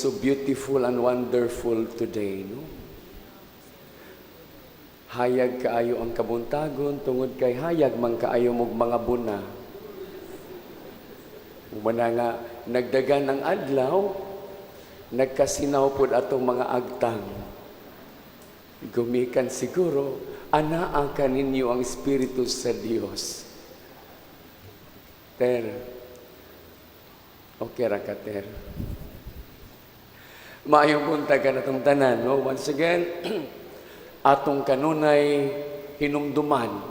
So beautiful and wonderful today, no? Hayag kaayo ang kabuntagon tungod kay hayag man kaayo mog mga buna. Mao na nga nagdagan ang adlaw, nagkasinaw pod atong mga agtang. Gumikan siguro, anaa kaninyo ang Espiritu sa Dios. Ter, okay ra ka, Ter. Maayong buntag kanatong tanan, no? Once again, atong kanunay hinumduman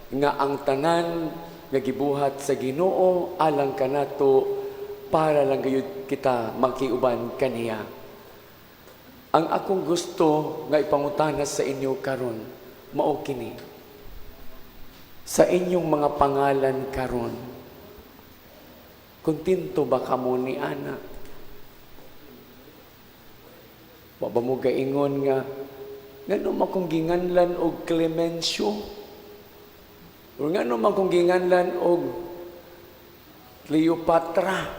nga ang tanan nga gibuhat sa Ginoo alang kanato para lang gayud kita makiuban kaniya. Ang akong gusto nga ipangutana sa inyo karon mao kini. Sa inyong mga pangalan karon, kontento ba kamo ni ana? Wa ba mo gaingon nga ngano man kong ginganlan og Clemencio? Or ngano man kong ginganlan og Cleopatra?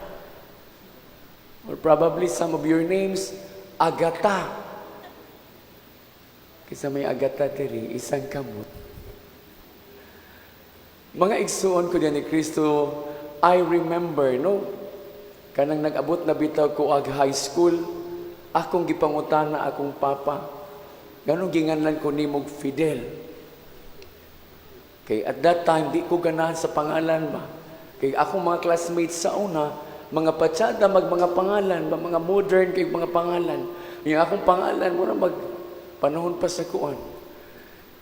Or probably some of your names, Agata. Kaysa may Agata diri, isang kamot. Mga igsuon ko ni Kristo, I remember, no? Kanang nag-abot na bitaw ko ag high school, akong gipangutana akong papa, nganong ginganlan ko nimog Fidel? Kay at that time, di ko ganahan sa pangalan ba. Kay akong mga classmates sa una, mga patsada mag mga pangalan, ba, mga modern kay mga pangalan. Yung akong pangalan, mura mag panahon pa sa kuan.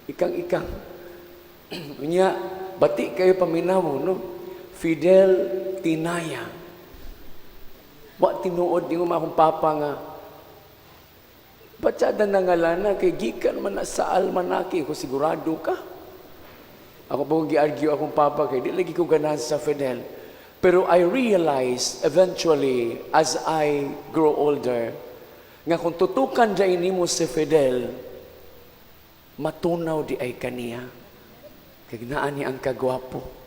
Ikang-ikang. Unya, bati kayo paminaw, no? Fidel Tinaya. Wa tinuod di mo akong papa nga patsada na ngalana kay gikan man na sa almanake ko, sigurado ka. Ako po gi-argue akong papa kay di lagi ko ganahan sa Fidel. Pero I realized eventually as I grow older nga kung tutukan diay nimo si Fidel, matunaw diay kaniya. Kay naa ni ang kagwapo.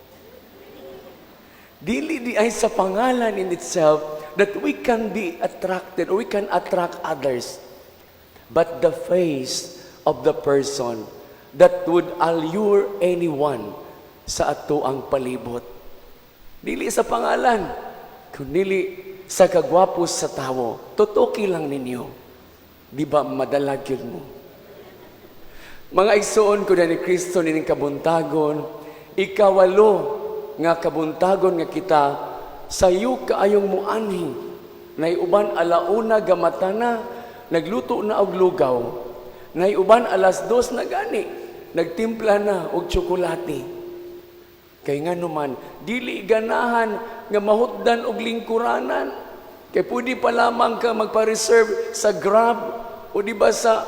Dili diay sa pangalan in itself that we can be attracted or we can attract others. But the face of the person that would allure anyone sa ato ang palibot. Dili sa pangalan, kundi sa kagwapo sa tawo. Tutuki lang ninyo. Di ba madalag yun mo? Mga igsuon ko na ni Kristo nining kabuntagon, ikawalo nga kabuntagon nga kita sayo kaayong muanhi. Nay uban 1:00 gamata na, nagluto na og lugaw. Nay uban 2:00 na gani, nagtimpla na og tsokolate. Kay nga naman, dili ganahan nga mahutdan og lingkuranan. Kay pwede pa lamang ka magpa-reserve sa Grab o di ba sa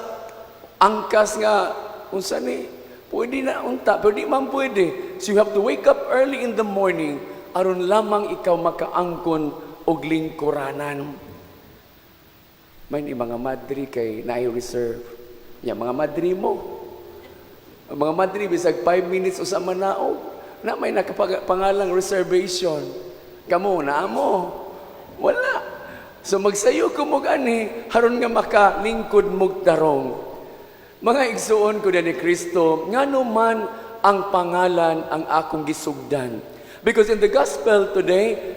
angkas nga unsa ni, pwede na unta, pero di man pwede. So you have to wake up early in the morning aron lamang ikaw makaangkon og lingkuranan. May ni mga madri kay naay reserve. Ya mga madri mo. Ang mga madri bisag 5 minutes usa manaog na may nakapangalang reservation. Kamo na mo. Wala. So magsayo ko mo gani haron nga makalingkod mog tarong. Mga igsuon ko ni Kristo, ngano man ang pangalan ang akong gisugdan? Because in the gospel today,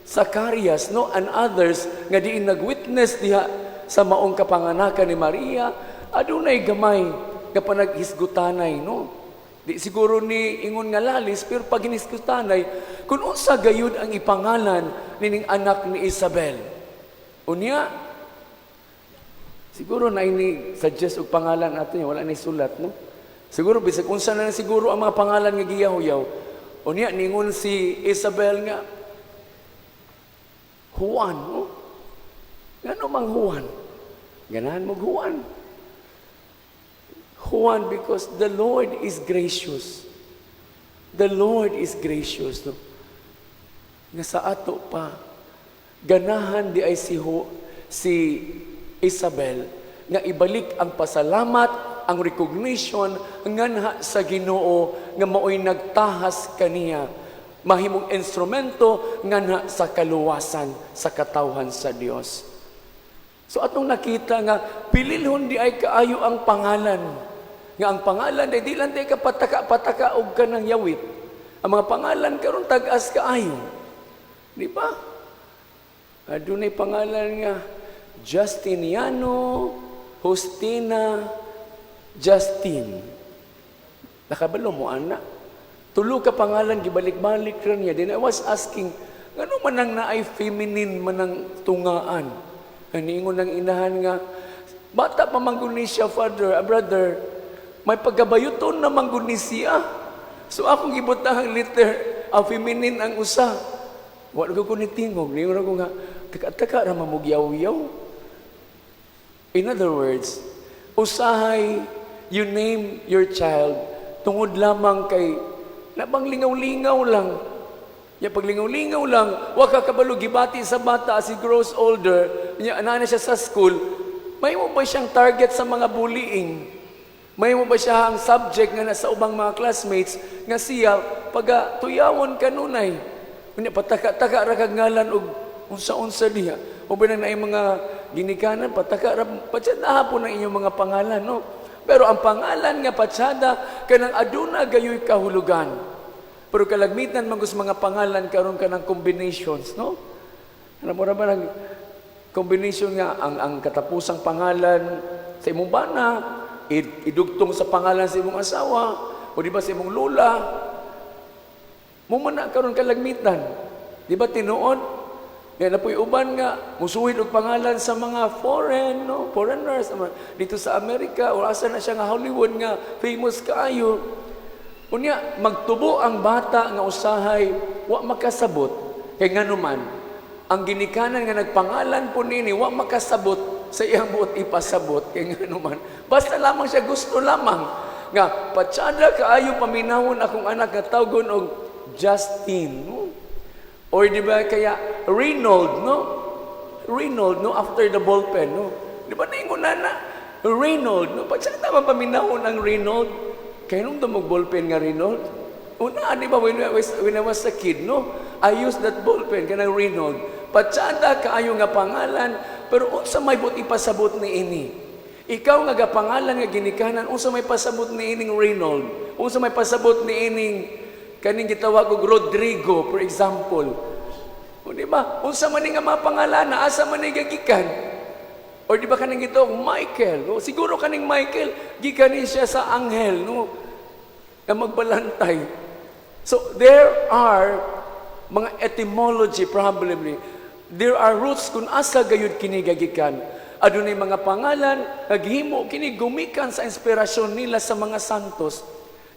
Zacarias, no, and others nga diin nagwitness diha sa maong kapanganakan ni Maria, adunay gamay nga panaghisgutanay, no? Di siguro ni ingon nga lalis, pero pag hinisgutanay, kung unsa gayud ang ipangalan nining anak ni Isabel. Unya, siguro na ini suggest og pangalan ato niya, wala ni sulat, no? Siguro bisag unsa na siguro ang mga pangalan nga giyaw-yaw. Unya ningon si Isabel nga Juan, no? Ngano mang Juan? Ganahan mo Juan. Juan because the Lord is gracious. The Lord is gracious, no? Nga sa ato pa, ganahan diay si Isabel nga ibalik ang pasalamat, ang recognition nganha sa Ginoo nga maoy nagtahas kaniya mahimong instrumento nganha sa kaluwasan sa katawhan sa Dios. So atong nakita nga pililhon diay kaayo ang pangalan. Nga ang pangalan di lang di ka pataka-pataka og kanang yawit. Ang mga pangalan karon tag-as kaayo. Di ba? Adunay pangalan nga Justiniano, Justina, Justin. Nakabalo mo, ana? Tulo ka pangalan, gibalik-balik ra niya. Then I was asking, ngano man ang naay feminine man ang tungaan? Niingon ang inahan nga, bata pa man gud ni siya, father, brother, may pagkabayuton na man gud ni siya. So akong gibutang ang letter, ang feminine ang usa. Wa ko ni tingog, niingon ako nga, taka-taka ra mamugyaw-yaw. In other words, usahay you name your child tungod lamang kay nabang lingaw-lingaw lang. Ya paglingaw-lingaw lang, wa ka kabalo gibati sa bata as he grows older, nya ana na siya sa school, may mo ba siyang target sa mga bullying? May mo ba siya ang subject nga nasa ubang mga classmates nga siya pag tuyawon kanunay? Unya pataka-taka ra kag ngalan og unsa-unsa diha. O ba nang naay mga ginikanan, pataka ra patsada po ng inyong mga pangalan, no? Pero ang pangalan nga patsada kanang aduna gayoy kahulugan. Pero kalagmitan man sa mga pangalan karon kanang combinations, no? Ano mo ra ba nang combination nga ang katapusang pangalan sa imong bana, idugtong sa pangalan sa imong asawa, o di ba sa imong lola? Mo man na karon kalagmitan. Di ba tinuod? Kaya na po'y uban nga, musuhid og pangalan sa mga foreign, no? Foreigners, dito sa Amerika, o asa na siya nga Hollywood nga famous kaayo. Unya, magtubo ang bata nga usahay, wa makasabot. Kay nganuman, ang ginikanan nga nagpangalan po nini, wa makasabot sa iyang buot ipasabot. Kay nganuman, basta lamang siya gusto lamang nga patsada kaayo paminawon akong anak nga tawgon og Justin. No? Or di ba kaya Reynold, no? Reynold, no? After the ballpen, no? Di ba naingon na na? Reynold, no? Patsada man paminawon ang Reynold. Kaya nung damog ballpen nga Reynold? Una, di ba, when I was a kid, no? I used that ballpen, kanang Reynold. Patsada kaayo nga pangalan, pero unsa may buot ipasabot ni ini? Ikaw nga gapangalan nga ginikanan, unsa may pasabot ni ining Reynold? Unsa may pasabot ni ining kaning gitawag og Rodrigo, for example? O di ba? Unsa man ni nga mga pangalan, asa man ni gagikan? Or di ba kaning gitawag Michael? O, siguro kaning Michael, gikan ni siya sa anghel, no? Na magbalantay. So there are mga etymology problem ni. There are roots kung asa gayud kini gagikan. Adunay mga pangalan naghimo kini gumikan sa inspirasyon nila sa mga santos.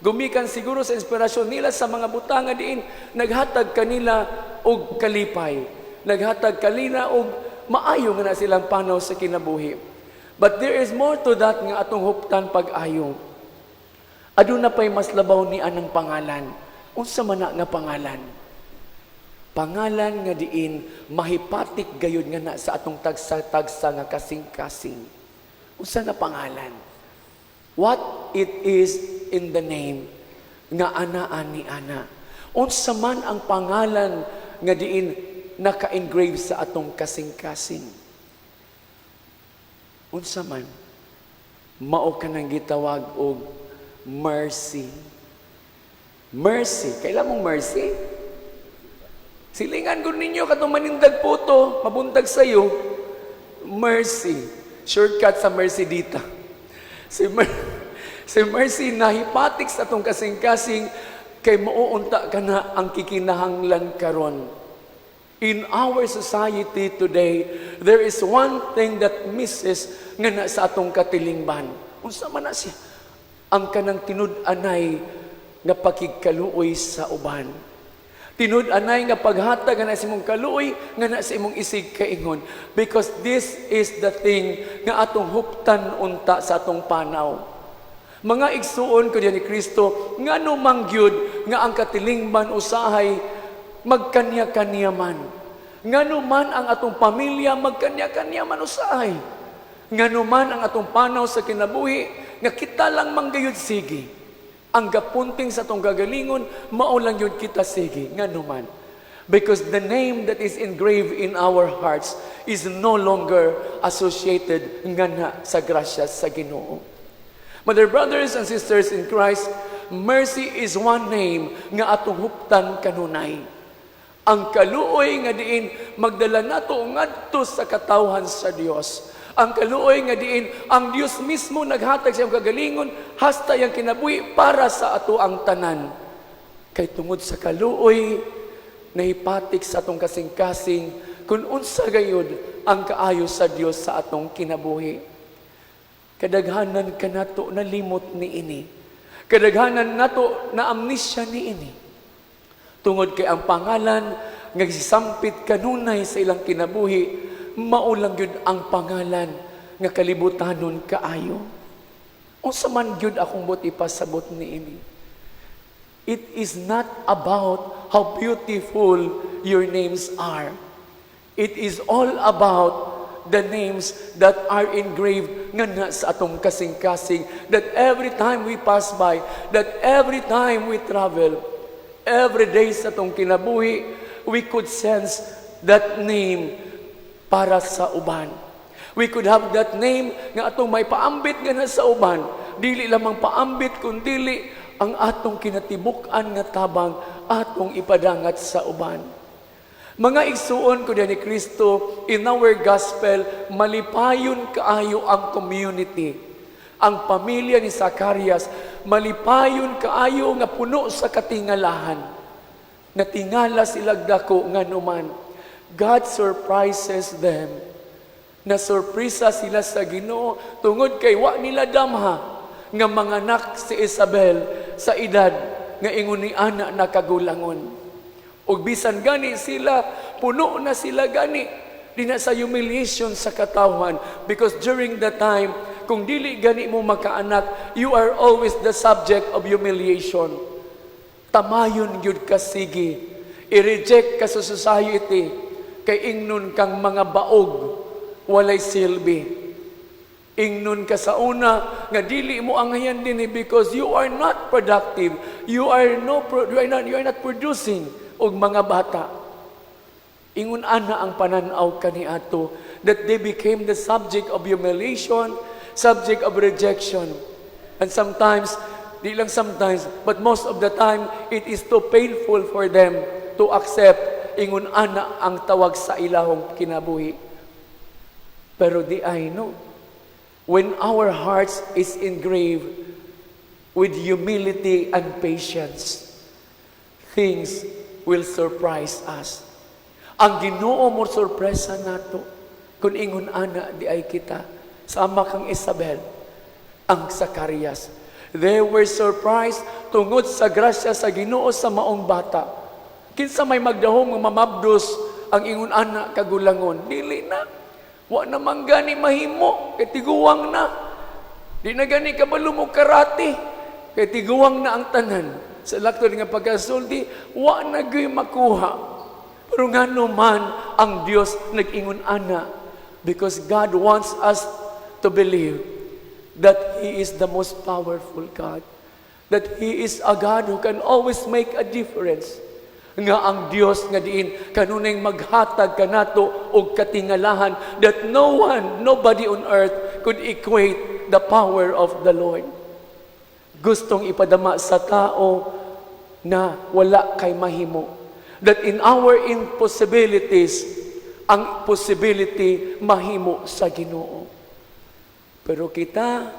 Gumikan siguro sa inspirasyon nila sa mga butanga diin naghatag kanila og kalipay. Naghatag kanila og maayo nga na silang panaw sa kinabuhi. But there is more to that nga atong huptan pag-ayo. Aduna pa'y mas labaw ni anang pangalan. Unsa man na nga pangalan? Pangalan nga diin mahipatik gayud nga na sa atong tagsa-tagsa nga kasing-kasing. Unsa nga pangalan? What it is in the name nga ana ani ana. Unsa man ang pangalan nga diin naka-engrave sa atong kasing-kasing? Unsa man? Mao kanang gitawag og mercy. Mercy. Kaila mong mercy? Silingan ko ninyo katong manindag puto, mabuntag sayo. Mercy. Shortcut sa Mercy dita. Si Mercy nahipatik sa atong kasing-kasing kay mauunta ka na ang kikinahanglan karon. In our society today, there is one thing that misses nga na sa atong katilingban. Unsa man na siya? Ang kanang tinud-anay nga pakigkaluoy sa uban. Tinud-anay nga paghatag nga na sa imong kaluoy nga na sa imong isig kaingon. Because this is the thing nga atong huptan unta sa atong panaw. Mga igsuon ko diyan ni Kristo, ngano man gyud nga ang katilingban usahay magkanya-kanya man? Ngano man ang atong pamilya magkanya-kanya man usahay? Ngano man ang atong panaw sa kinabuhi nga kita lang manggayud sige? Ang gapunting sa atong kagalingon, mao lang yun kita sige. Ngano man. Because the name that is engraved in our hearts is no longer associated ngana sa grasya sa Ginoo. My dear brothers and sisters in Christ, mercy is one name nga atong huptan kanunay. Ang kaluoy nga diin magdala nato ngadto sa katawhan sa Dios. Ang kaluoy nga diin ang Dios mismo naghatag sa iyang kagalingon hasta iyang kinabuhi para sa ato ang tanan. Kay tungod sa kaluoy, nahipatik sa atong kasing-kasing kung unsa gayud ang kaayo sa Dios sa atong kinabuhi. Kadaghanan kanato nalimot niini. Kadaghanan nato na amnesia niini. Tungod kay ang pangalan nga gisampit kanunay sa ilang kinabuhi, mao lang gyud ang pangalan nga kalibutanon kaayo. Unsa man gyud akong buot ipasabot niini? It is not about how beautiful your names are. It is all about the names that are engraved nga na sa atong kasing-kasing, that every time we pass by, that every time we travel, every day sa atong kinabuhi, we could sense that name para sa uban. We could have that name nga atong may paambit nga na sa uban. Dili lamang paambit, kundili ang atong kinatibuk-an nga tabang atong ipadangat sa uban. Mga igsuon ko ni Kristo, in our gospel, malipayon kaayo ang community. Ang pamilya ni Zacarias, malipayon kaayo nga puno sa katingalahan. Natingala sila dako nga numan. God surprises them. Na-surpresa sila sa Ginoo tungod kay wa nila damha nga manganak si Isabel sa edad nga ingon ni ana na kagulangon. Ug bisan gani sila, puno na sila gani dinha sa humiliation sa katawhan, because during that time, kung dili gani mo makaanak, you are always the subject of humiliation. Tamayon gyud ka sige. I-reject ka sa society kay ingnon kang mga baog, walay silbi. Ingnon ka sa una nga dili mo angayan dinhi because you are not productive. You are no pro- you are not producing og mga bata. Ingon ana ang pananaw kaniadto, that they became the subject of humiliation, subject of rejection. And sometimes, di lang sometimes, but most of the time, it is too painful for them to accept ingon ana ang tawag sa ilahong kinabuhi. Pero diay no, when our hearts is engraved with humility and patience, things will surprise us. Ang Ginoo mo sorpresa nato kung ingon ana diay kita, sama kang Isabel, ang Zacarias. They were surprised tungod sa grasya sa Ginoo sa maong bata. Kinsa may magdahom nga mamabdos ang ingon ana kagulangon? Dili na. Wa naman gani mahimo kay tiguwang na. Di na gani kabalo mo karate kay tiguwang na ang tanan. Sa laktod nga pagkasulti, wa na gyud makuha. Pero ngano man ang Dios nag-ingon ana? Because God wants us to believe that He is the most powerful God. That He is a God who can always make a difference. Nga ang Dios nga diin kanunay maghatag kanato og katingalahan that no one, nobody on earth could equate the power of the Lord. Gustong ipadama sa tao na wala kay mahimo. That in our impossibilities, ang possibility mahimo sa Ginoo. Pero kita,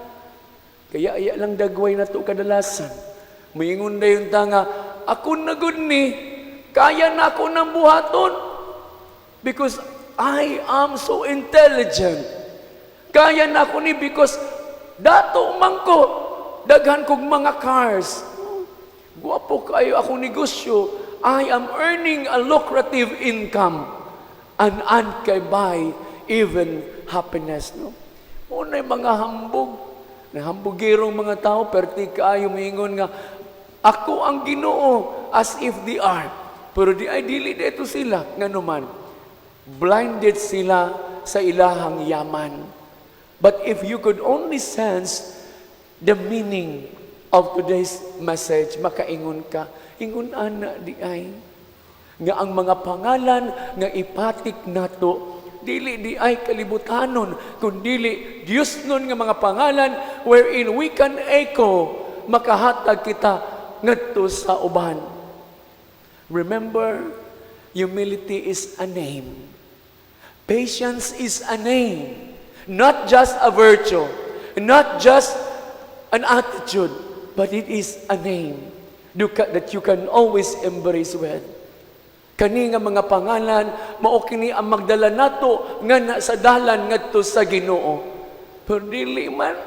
kaya iya lang dagway na to kadalasan. Muingon dayon ta nga, "Ako na gud ni, kaya na ako ng buhaton. Because I am so intelligent. Kaya na ako ni because dato man ko, daghan kog mga cars. Guwapo kayo akong negosyo. I am earning a lucrative income. And I can buy even happiness." No? Unay mga hambog. Nahambugirong mga tao, perti kaayo moingon nga, "Ako ang Ginoo," as if they are. Pero diay dili dito sila, nganuman. Blinded sila sa ilahang yaman. But if you could only sense the meaning of today's message, makaingon ka, "Ingon ana diay." Nga ang mga pangalan nga ipatik nato dili diay kalibutanon, kundili Diosnon nga mga pangalan wherein we can echo, makahatag kita ngadto sa uban. Remember, humility is a name. Patience is a name. Not just a virtue, not just an attitude, but it is a name that you can always embrace with. Kani nga mga pangalan, mao kini ang magdala nato nga na sa dalan ngadto sa Ginoo. Pero dili man.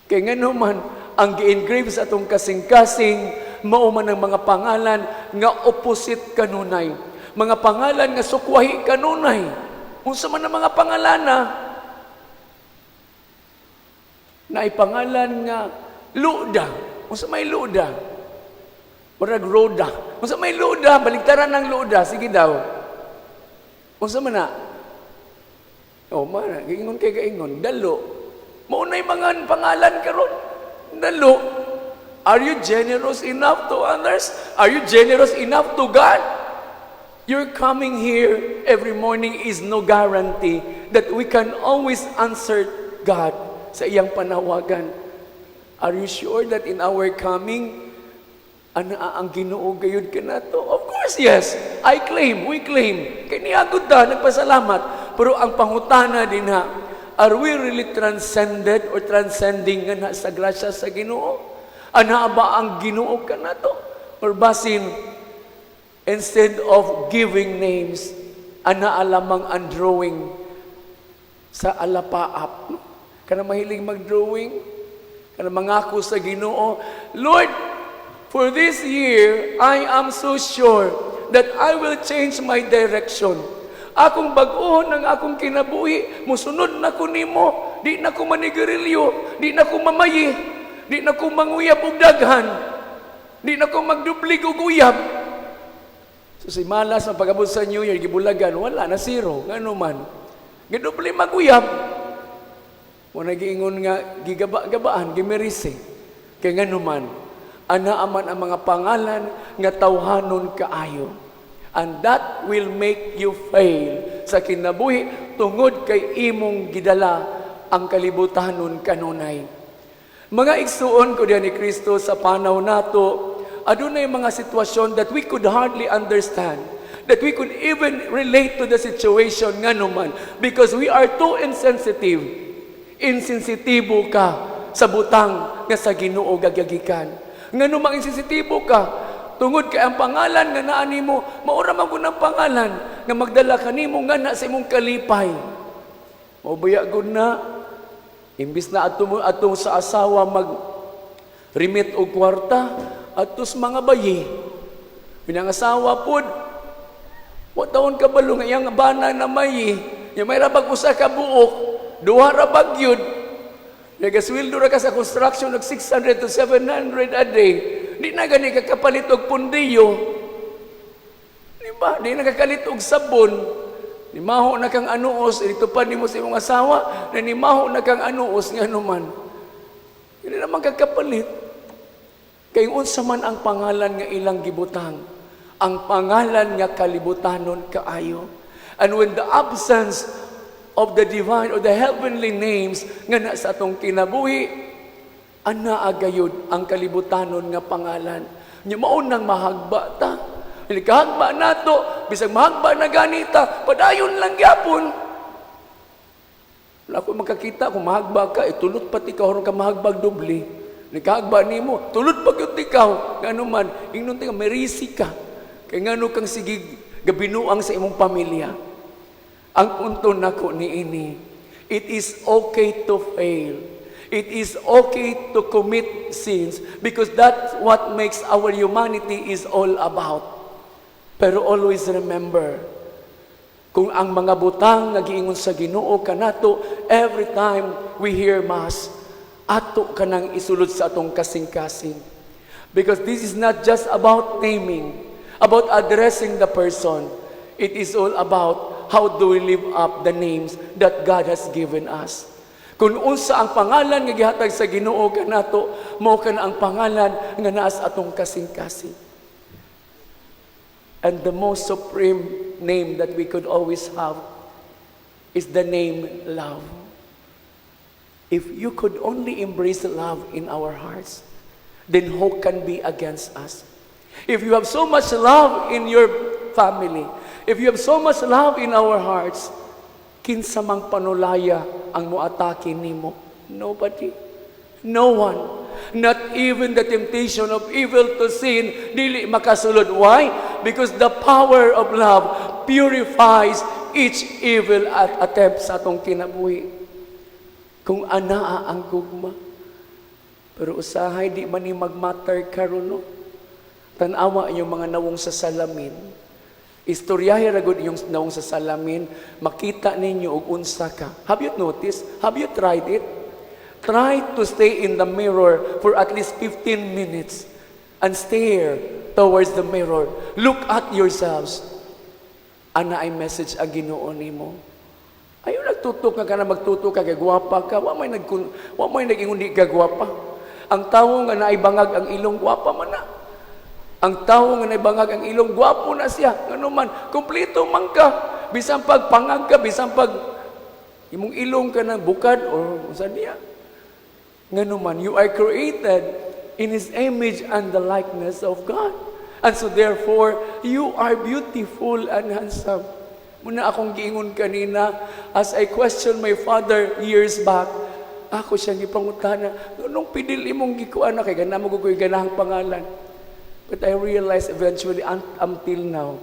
Kay ngano man ang gi-engrave sa atong kasing-kasing mao man ang mga pangalan nga opposite kanunay. Mga pangalan nga sukwahi kanunay. Unsa man ang mga pangalana? Naay pangalan nga Luda. Unsa may Luda? Murag Roda. Unsa may Luda? Baligtaran ng Luda. Sige daw. Unsa man na? Oh, man, giingon kay gaingon, dalo. Mao na'y mga pangalan karon. Dalo. Are you generous enough to others? Are you generous enough to God? Your coming here every morning is no guarantee that we can always answer God sa iyang panawagan. Are you sure that in our coming, ana ang Ginoo gayud kanato? Of course, yes. I claim, we claim. Kay niagod ta, nagpasalamat. Pero ang pangutana dinha, are we really transcended or transcending nga na sa grasya sa Ginoo? Ana ba ang Ginoo kanato? Or basin, instead of giving names, ana lamang ang drawing sa alapaap. No? Kana mahilig mag-drawing, kana mangako sa Ginoo, "Lord, for this year, I am so sure that I will change my direction. Akong bag-ohon ang akong kinabuhi, musunod na ko nimo, di na ko manigarilyo, di na ko mamayi, di na ko manguyab og daghan, di na ko magdublig og uyab." So si Malas, ang pag-abot sa New Year, gibulagan, wala na, zero, ngano man. Gidubli maguyab. Wala giingon nga gigaba-gabaan, gimirise. Kay ngano man, ana aman ang mga pangalan nga tawhanon kaayo. And that will make you fail sa kinabuhi tungod kay imong gidala ang kalibutanon kanunay. Mga igsuon ko diyan ni Kristo sa panaw nato, adunay mga sitwasyon that we could hardly understand, that we could even relate to the situation, ngano man, because we are too insensitive. Insensitibo ka sa butang nga sa Ginoo gagagikan. Ngano mang insensitibo ka? Tungod kay ang pangalan nga naa nimo, mao ra man gud ang pangalan nga magdala kanimo nga na sa imong kalipay. Mao baya gud na imbis na ato mo atong sa asawa mag remit og kwarta atos mga bayi. Pinang asawa pod, wa taon kabalo nga iyang bana na may ya may rabag usa ka buok, duha ra bagyod. Nagasweldo ra ka sa construction og 600 to 700 a day. Di na gani ka kapalit og pundiyo. Di ba? Di na kakalit og sabon. Nimaho na kang anuos, itupad nimo sa imong asawa, na nimaho na kang anuos, nga man. Hindi naman kakapalit. Kay unsa man ang pangalan nga ilang gibutang, ang pangalan nga kalibutanon kaayo. And when the absence of the divine or the heavenly names nga na sa atong kinabuhi, ana agayod ang kalibutanon nga pangalan. Nya mao nang mahagba ta. Kahagba nato, bisag mahagba na ganita, padayon lang gyapon. Wala ko makakita kung mahagba ka, itulot pati ka, ka mahagbag doble. Nikahagba nimo, tulot pa gyud ikaw. Ngano man, ingnon ka, merisi ka. Kay ngano kang sige gabinuang sa imong pamilya. Ang punto nako niini, it is okay to fail. It is okay to commit sins because that's what makes our humanity is all about. Pero always remember, kung ang mga butang nga giingon sa Ginoo kanato every time we hear Mass, ato kanang isulod sa atong kasing-kasing. Because this is not just about naming, about addressing the person. It is all about how do we live up the names that God has given us. Kung unsa ang pangalan nga gihatag sa Ginoo kanato, mao kana ang pangalan nga naa sa atong kasing-kasing. And the most supreme name that we could always have is the name love. If you could only embrace love in our hearts, then who can be against us? If you have so much love in your family, if you have so much love in our hearts, kinsa mang panulaya ang muatake nimo? Nobody. No one. Not even the temptation of evil to sin, dili makasulod. Why? Because the power of love purifies each evil at attempt sa atong kinabuhi. Kung anaa ang gugma. Pero usahay di man ni magmatter karon, no? Tan-awa inyong mga nawong sa salamin. Istoryahe ra gud inyong nawong sa salamin, makita ninyo og unsa ka. Have you noticed? Have you tried it? Try to stay in the mirror for at least 15 minutes and stare towards the mirror. Look at yourselves. Ana ay message ang Ginoo nimo. Ayaw nagtutok ka na magtutok ka kay gwapa ka. Wa may nag-ingon di ka gwapa. Ang tawo nga naay bangag ang ilong, gwapa man na. Ang tawo nga naay bangag ang ilong, gwapo na siya. Ngano man, kompleto man ka. Bisan pag pangag ka, bisan pag imong ilong ka ng bukad or unsa niya. Ngano man, you are created in His image and the likeness of God. And so therefore, you are beautiful and handsome. Mao na akong giingon kanina, as I questioned my father years back, ako siyang gipangutana, "Nganong Fidel imong gikuan na kay gana mo ko'y ganahang pangalan?" But I realized eventually, until now,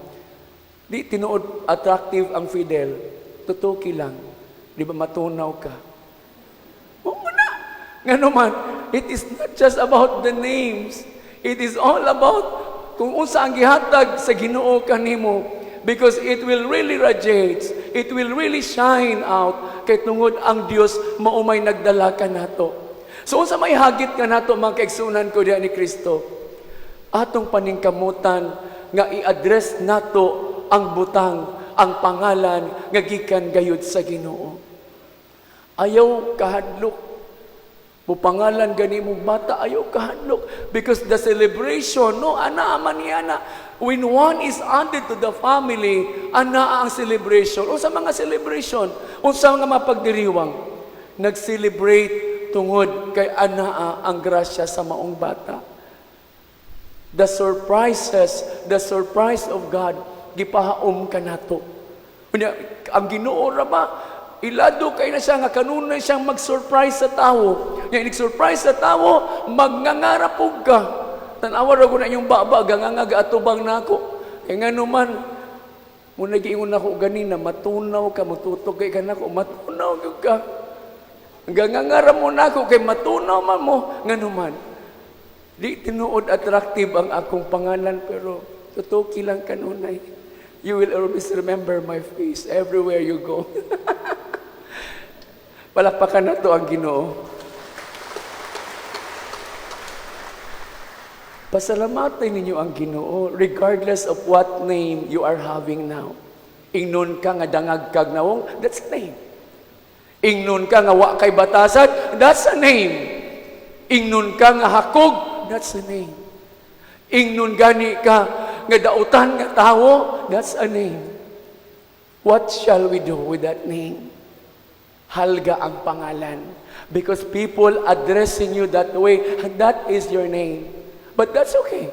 di tinuod attractive ang Fidel. Tutuki lang. Di ba matunaw ka? Mao na. Ngano man, it is not just about the names. It is all about kung unsa ang gihatag sa Ginoo kanimo because it will really radiate, it will really shine out kay tungod ang Dios mao may nagdala kanato. So unsa may hagit kanato, mga kaigsuonan ko diha ni Kristo? Atong paningkamutan nga i-address nato ang butang, ang pangalan nga gikan gayud sa Ginoo. Ayaw kahadlok. Mupangalan gani mong bata, ayaw kahadlok. Because the celebration, no, ana man niya na. When one is added to the family, ana ang celebration. Unsa mga celebration? Unsa nga mapagdiriwang? Nag-celebrate tungod kay anaa ang grasya sa maong bata. The surprises, the surprise of God, gipahaom kanato. Unya, ang Ginoo ra ba, ilado kay na siya nga kanunay siyang mag-surprise sa tawo. Nya inig-surprise sa tawo, magngangarapog ka. Tan-awa ra ko na inyong baba, ganganga atubang nako. Kay ngano man, mao na giingon nako ganina, matunaw ka, mututok kay kanako, matunaw gyud ka. Gangangara mo nako kay matunaw man mo, ngano man. Di tinuod attractive ang akong pangalan, pero tutuki lang kanunay. You will always remember my face everywhere you go. Palakpakan nato ang Ginoo. Pasalamatan ninyo ang Ginoo regardless of what name you are having now. Ingnon ka nga dangag kag nawong, that's a name. Ingnon ka nga wa kay batasan, that's a name. Ingnon ka nga hakog, that's a name. Ingnon gani ka nga dautan nga tawo, that's a name. What shall we do with that name? Halga ang pangalan. Because people addressing you that way, that is your name. But that's okay.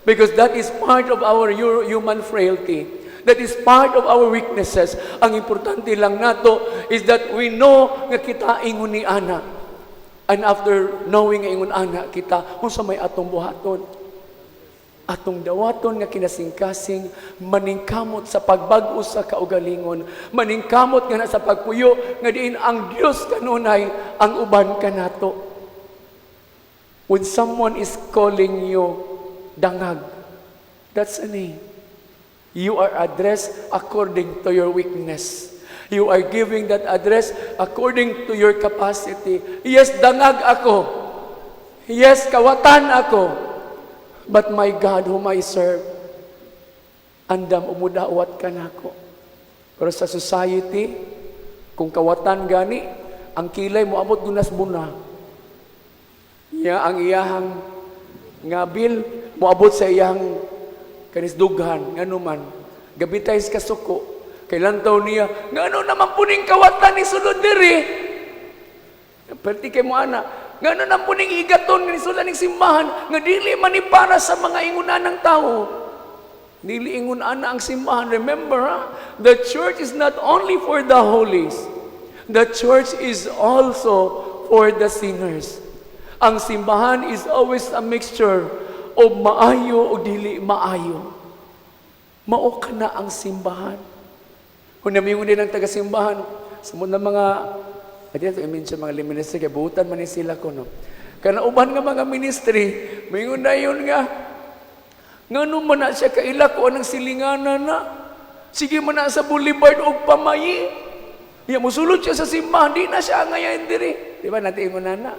Because that is part of our human frailty. That is part of our weaknesses. Ang importante lang nato is that we know nga kita ingon ni ana. And after knowing nga ingon ana kita, unsa may atong buhaton? Atong dawaton nga kinasingkasing maningkamot sa pagbag-o sa kaugalingon, maningkamot nga na sa pagpuyo nga diin ang Dios kanunay ang uban kanato. When someone is calling you dangag, that's a name. You are addressed according to your weakness. You are giving that address according to your capacity. Yes, dangag ako. Yes, kawatan ako. But my God whom I serve, andam umudawat kanako. Pero sa society, kung kawatan gani, ang kilay mo abot gunas buna. Ya ang iyahang ngabil moabot sa iyang Kanis dughan, ngano man, gabitay sa kasuko, kay lantaw niya, ngano naman puning kawatan ni sulod diri? Perti kay mo ana, ngano naman puning igaton nga nisulod ning simbahan, nga dili man ni para sa mga ingunanang tao. Dili ingon ana ang simbahan. Remember, ha? The church is not only for the holies. The church is also for the sinners. Ang simbahan is always a mixture of maayo o dili maayo. Mao kana ang simbahan. Kung namingon din ang taga-simbahan, sa mga mga, adi na ito i-mention mga ministry, kay buutan man ni sila ko, no? Kana uban nga mga ministry, mingon na yun nga, ngano man na siya kaila ko anang silinganan na. Sige man na sa boulevard og pamayi. Ya musulod siya sa simbahan, di na siya angayan diri. Di ba natin ingon na na?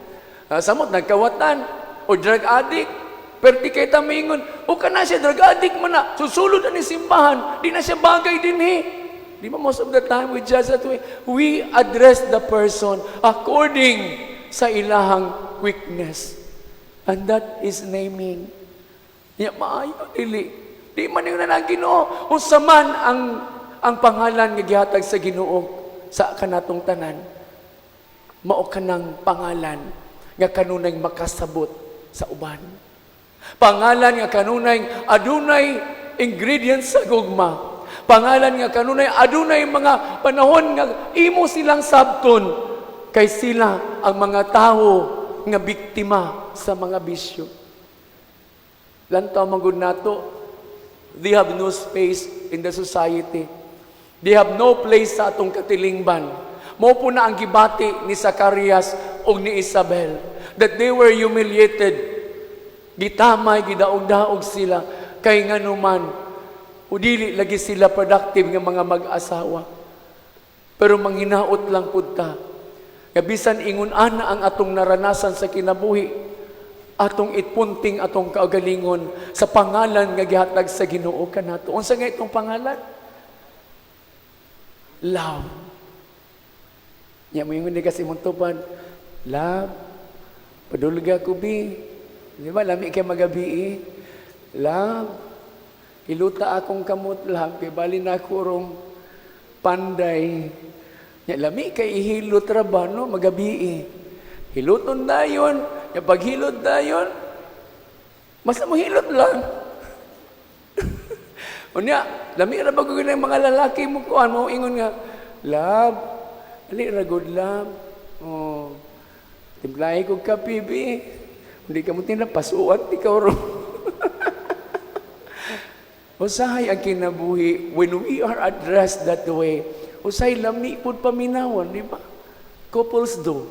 Samot nagkawatan o drug addict. Pero di kay tamingon, o kana siya drug addict man na, susulod ani simbahan, di na siya bagay dinhi. Di ba most of the time we judge that way? We address the person according sa ilahang weakness. And that is naming. Ya maayo dili. Di man yung ang Ginoo. Unsa man ang pangalan nga gihatag sa Ginoo sa kanatong tanan. Mao kanang pangalan nga kanunay makasabot sa uban. Pangalan nga kanunay adunay ingredients sa gugma. Pangalan nga kanunay adunay mga panahon nga imo silang sabton kay sila ang mga tawo nga biktima sa mga bisyo. Lantaw man gud nato, they have no space in the society. They have no place sa atong katilingban. Mao po na ang gibati ni Zacarias o ni Isabel that they were humiliated. Gitamay, gidaog-daog sila kay nganuman o dili lagi sila productive nga mga mag-asawa. Pero manghinaot lang pud ta. Nga bisan ingon ana ang atong naranasan sa kinabuhi, atong ipunting atong kaugalingon sa pangalan nga gihatag sa Ginoo kanato. Unsa nga itong pangalan? Love. Nya mo ingon ni kasi imong tupad, "Love, padulga ko bi." Di ba lami kay magabi eh. "Love, iluta akong kamot, love, kay bali na ako rong panday." Nya lami kay ihilot ra ba no magabi eh. Hiluton dayon, nya paghilot dayon, basta mo hilot lang. Unya, lami ra ba gud ng mga lalaki mo kuan mo ingon nga, "Love, ali ra gud, love. Oh. Timplahe kog kape bi. Hindi ka mo tinapasuat ikaw ro." Usahay ang kinabuhi when we are addressed that way. Usahay lami pud paminawon, di ba? Couples do.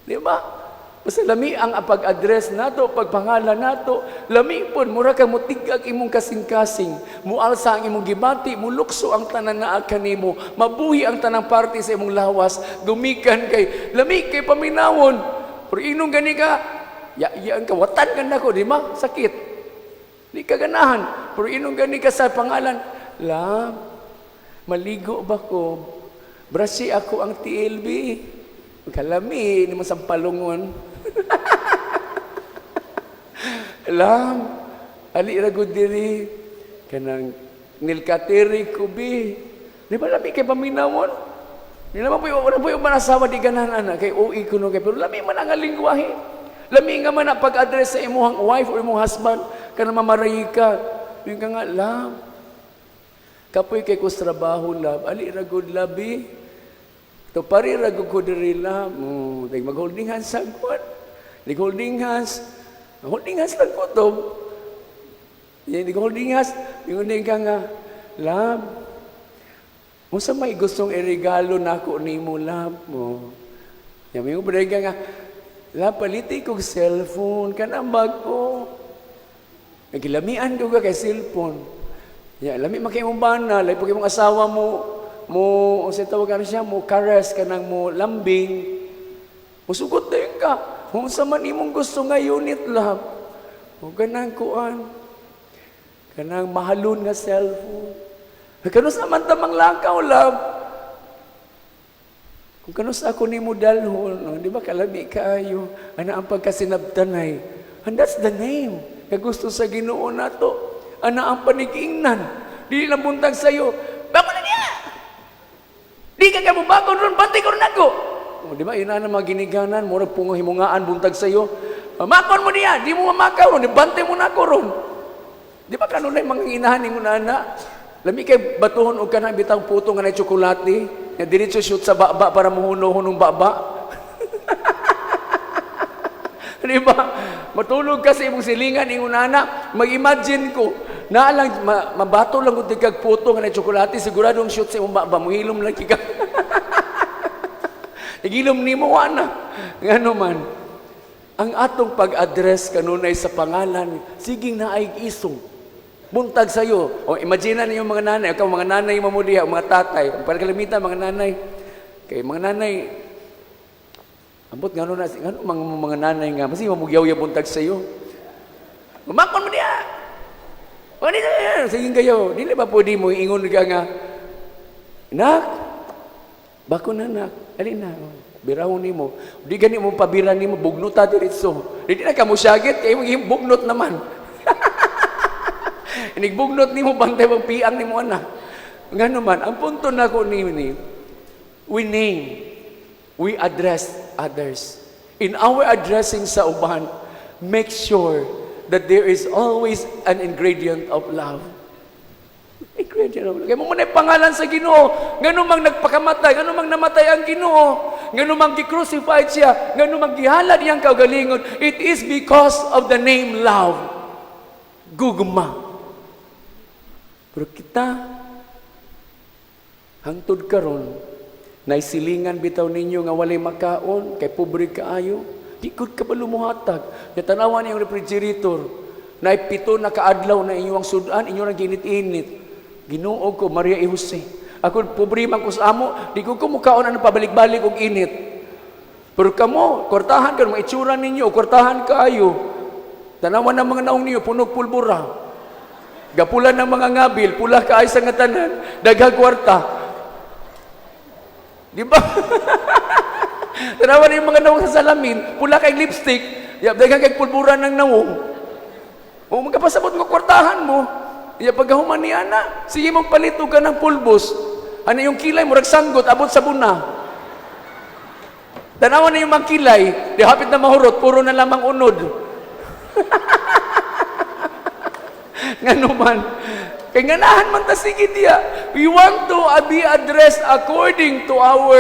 Di ba? Basta lami ang pag-address nato, pagpangalan nato, lami pud mura ka mutigag imong kasing-kasing, mualsa ang imong gibati, mulukso ang tanan naa kanimo, mabuhi ang tanang parte sa imong lawas, gumikan kay lami kay paminawon. Pero inong gani ka, ya ya ka watan ka nako, di ba? Sakit. Di ka ganahan. Pero inong gani ka sa pangalan, "Love, maligo ba ko? Brasi ako ang TLB." Kalami, ni mo sampalungon. "Love, ali ra gud diri. Kanang nilkatiri ko bi." Di ba lami kay paminawon? Di naman po yung, wala po yung asawa di ganahan ana kay OE kuno kay pero lami man ang lingwahe. Lami nga man ang pag-address sa imong wife or imong husband kana mamarayi ka. Yung ka nga, "Love. Kapoy kay ko sa trabaho, love. Ali ra gud, love eh. To pari ra gud ko diri, love." Oh, dag mag-holding hands sa kwan. Dig holding hands. Holding hands lang ko to. Yan, dig holding hands. Ingon din ka nga, "Love. Unsa may gustong iregalo nako nimo, love mo?" Yan, may pa ka nga, "Love, paliti kog cellphone, kanang bag-o." Nagilamian ko ka kay cellphone. Ya, lami man kay imong bana, lahi pag imong asawa mo, mo, unsa tawag siya, mo caress kanang mo lambing. Musugot din ka. Kung sa man imong gusto nga unit, love. O kanang kuan. Kanang mahalon nga cellphone. Kanus naman tamang lakaw, love. Kung kanus ako nimo dalhon, no, di ba kalami kaayo, ana ang pagkasinabtanay. And that's the name. Nga gusto sa Ginoo nato. Ana ang panigingnan. Dili lang buntag sa'yo. "Bako na niya! Di ka ka mubakon ron, bantay ko ron ako." O, di ba, yun na mga giniganan, murag pungo himungaan buntag sa'yo. "Makon mo niya, di mo mamakaw ron, bantay mo na ako ron." Di ba kanunay mga inahan ni na? Lami kay batuhon og kanang bitang puto nga na tsokolate, nga diretso shoot sa baba para muhuno-hunong baba. Di ba? Matulog ka sa imong silingan ingon ana, mag-imagine ko, na lang mabato lang kung kag puto nga na tsokolate, siguradong shoot sa imong baba, muhilom lang ka. Igilom nimo ana. Ngano man, ang atong pag-address kanunay sa pangalan, siging naay isong. Buntag sa'yo. O, imagine na yung mga nanay, ikaw mga nanay mo diha, mga tatay, para kalimitan mga nanay. Kay mga nanay, ambot ngano na, ngano mga nanay nga, masi mamugyaw buntag sa'yo. "Umakon mo diha. O, di na, sige kayo." Dili ba pwede mo ingon ka nga, "Nak, bako na nak, alin na, birahon nimo." Di gani mo pabira nimo, bugnuta diretso. Di na ka mo syagit, kay imong bugnot naman. Inigbugno nimo bantay mong piang nimo anak. Ngano man, ang punto nako ni we name, we address others. In our addressing sa uban, make sure that there is always an ingredient of love. Ingredient of love. Kaya mo na pangalan sa Ginoo, ngano mang nagpakamatay, ngano mang namatay ang Ginoo, ngano mang gi-crucified siya, ngano mang gihalad iyang kaugalingon, it is because of the name love. Gugma. Pero kita, hangtod karon, naisilingan bitaw ninyo nga walay makaon, kay pobre kaayo, di gud ka ba lumuhatag. Ya tanawan niyong refrigerator, na 7 na kaadlaw na inyong sudan, inyo nang ginit-init. Ginoo ko, Maria y Jose. Ako, pobre man ko sa amo, di ko kumukaon ano pabalik-balik og init. Pero kamo, kwartahan ka, mga itsura ninyo, kwartahan kaayo. Tanawan ng mga naong ninyo, punog pulbura. Gapula ng mga ngabil, pula kaay sa nga tanan, daghang kwarta. Di ba? Tanawan yung mga nawong sa salamin, pula kay lipstick, ya, daghang kay pulbura ng nawong. O magkapasabot mo kwartahan mo. Ya pagkahuman ni ana, sige mong palito ka ng pulbos. Ano yung kilay murag sanggot abot sa buna. Tanawan na yung mga kilay, di hapit na mahurot, puro na lamang unod. Ngano man, kay nganahan man ta sige diya. We want to be addressed according to our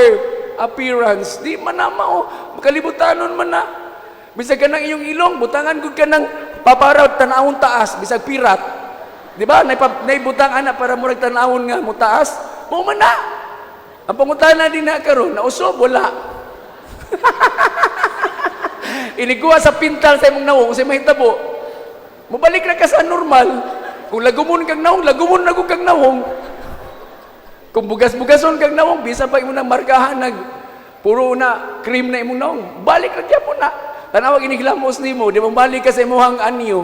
appearance. Di man na mao, makalibutanon man na. Bisag ka ng iyong ilong, butangan gud ka ng paparaw tanawon taas, bisag pirat. Di ba? Naibutang ana para murag tanawon nga mo taas. Mao man na. Ang pangutana din na karon, nausob wala. Iniguha sa pintal sa imong nawong, unsay mahitabo? Mobalik na ka sa normal. Kung lagumon kang nawong, lagumon na kang nawong. Kung bugas-bugason kang nawong, bisa pa imo nang markahan nag puro na cream na imong nawong. Balik ra gyapon na. Tanawag iniglamos nimo, di mo balik ka sa imong anyo.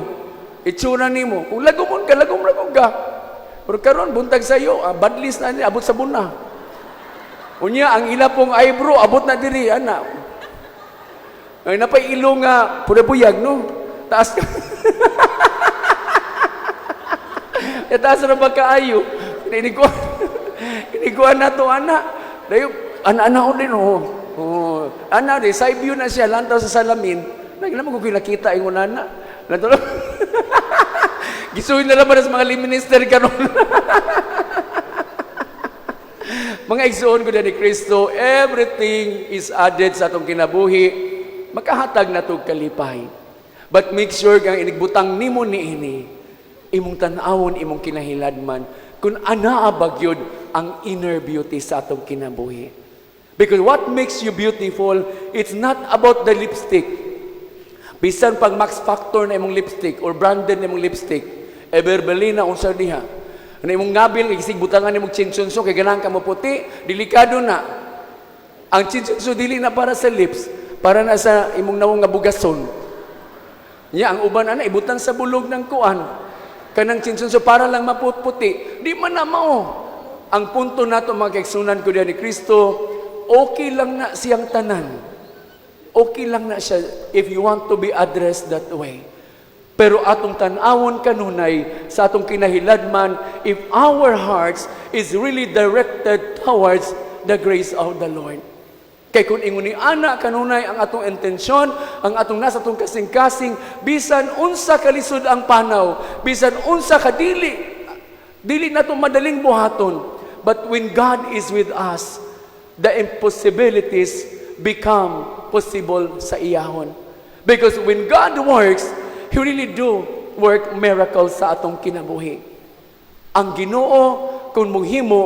Itsura nimo. Kung lagumon ka, lagum lagum ka. Pero karon buntag sa iyo, badlis na ni abot sa buna. Unya ang ila pong eyebrow abot na diri ana. Ay napay ilong nga pura buyag no. Taas ka. Ya taas ra ba kaayo? Iniguan. Iniguan na to ana. Dayo ana-ana din oh. Oh, ana di side view na siya lantaw sa salamin. Naglaman ko kinakita ingon ana. Lantaw. Gisuhin na naman sa mga minister karon. Mga igsoon ko ni Kristo, everything is added sa atong kinabuhi, makahatag na tog kalipay. But make sure kang inigbutang nimo niini, imong tan-awon, imong kinahiladman, kung anaa ba gyud ang inner beauty sa atong kinabuhi. Because what makes you beautiful, it's not about the lipstick. Bisan pag Max Factor na imong lipstick or branded na imong lipstick, Everbelina unsa diha. Ano imong ngabil, isig butangan nimong chinchunso kay ganahan ka mo puti, delikado na. Ang chinchunso dili na para sa lips, para na sa imong nawong nga bugason. Nya ang uban ana ibutang sa bulog ng kuan. Kanang chinchunso para lang maputputi. Di man na mao. Ang punto nato mga kaigsunan ko diha ni Kristo, okay lang na siyang tanan. Okay lang na siya if you want to be addressed that way. Pero atong tan-awon kanunay sa atong kinahiladman if our hearts is really directed towards the grace of the Lord. Kay kung ingon ni ana kanunay ang atong intensyon, ang atong nasa atong kasing-kasing, bisan unsa kalisod ang panaw, bisan unsa kadili, dili nato madaling buhaton. But when God is with us, the impossibilities become possible sa iyahon. Because when God works, He really do work miracles sa atong kinabuhi. Ang Ginoo kung muhimo,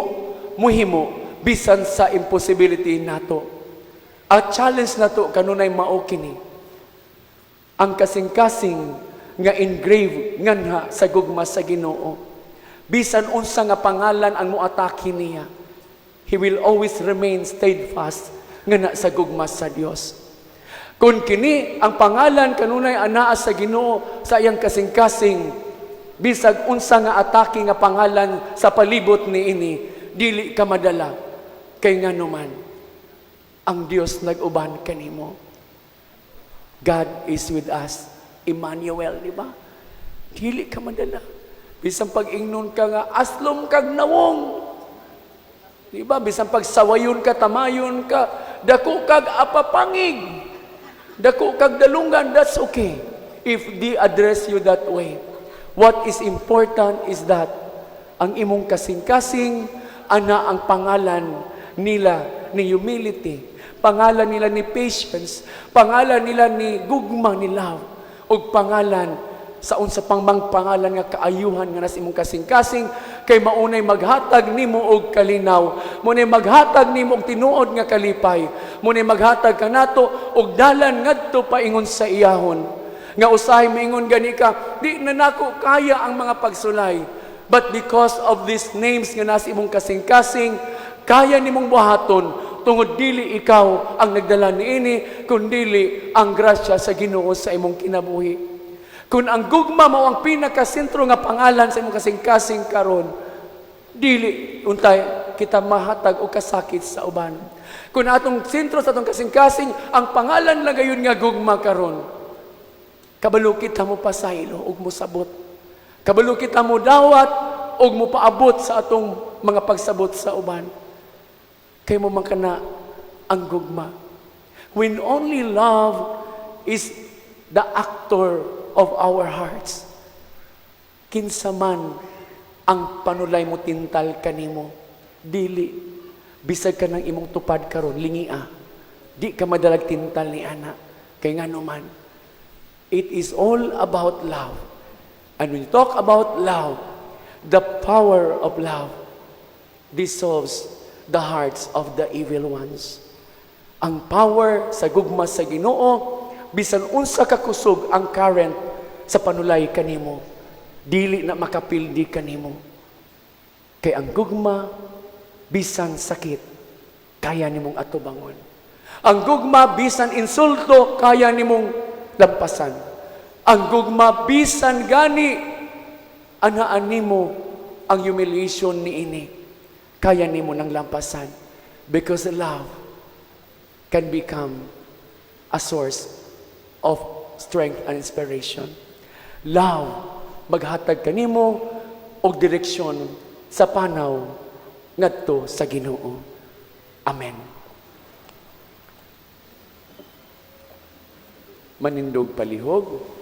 muhimo bisan sa impossibility nato. Ang challenge nato kanunay mao kini. Ang kasing-kasing nga engrave nganha sa gugma sa Ginoo. Bisan unsa nga pangalan ang moatake niya, he will always remain steadfast ngana sa gugma sa Dios. Kung kini ang pangalan kanunay anaa sa Ginoo sa iyang kasing-kasing, bisag unsa nga atake nga pangalan sa palibot niini, dili ka madala kay nganuman ang Dios nag-uban kanimo. God is with us. Emmanuel, di ba? Dili ka madala. Bisan pag-ingnon ka nga aslom kag nawong. Di ba? Bisan pagsawayon ka, tamayon ka, dako kag apapangig. Dako kag dalungan, that's okay. If they address you that way. What is important is that ang imong kasing-kasing, ana ang pangalan nila ni humility, pangalan nila ni patience, pangalan nila ni gugma, ni love, ug pangalan sa unsa pang mang pangalan nga kaayuhan nga nasa imong kasing-kasing, kay maunay maghatag nimo og kalinaw, maunay maghatag nimo og tinuod nga kalipay, maunay maghatag kanato og dalan ngadto paingon sa iyahon. Nga usahay moingon gani ka, "Di na nako kaya ang mga pagsulay." But because of these names nga nasa imong kasing-kasing, kaya nimong buhaton tungod dili ikaw ang nagdala niini, kundili ang grasya sa Ginoo sa imong kinabuhi. Kung ang gugma mao ang pinakasentro nga pangalan sa imong kasing-kasing karon, dili untay kita mahatag og kasakit sa uban. Kung atong sentro sa atong kasing-kasing ang pangalan lang gayon nga gugma karon, kabalo kita mo pasaylo ug mosabot. Kabalo kita mo dawat ug mo paabot sa atong mga pagsabot sa uban. Kay mao man kana ang gugma. When only love is the actor of our hearts, kinsa man ang panulay mo tintal kanimo, dili bisag ka ng imong tupad karon lingia, di ka madalag tintal ni ana, kay ngano man it is all about love. And when you talk about love, the power of love dissolves the hearts of the evil ones. Ang power sa gugma sa Ginoo, bisan unsa ka kusog ang current sa panulay kanimo, dili na makapildi kanimo. Kay ang gugma, bisan sakit, kaya nimong atubangon. Ang gugma, bisan insulto, kaya nimong lampasan. Ang gugma, bisan gani anaan nimo ang humiliation niini, kaya nimo nang lampasan. Because love can become a source of strength and inspiration. Love, maghatag kanimo og direksyon sa panaw ngadto sa Ginoo. Amen. Manindog palihog.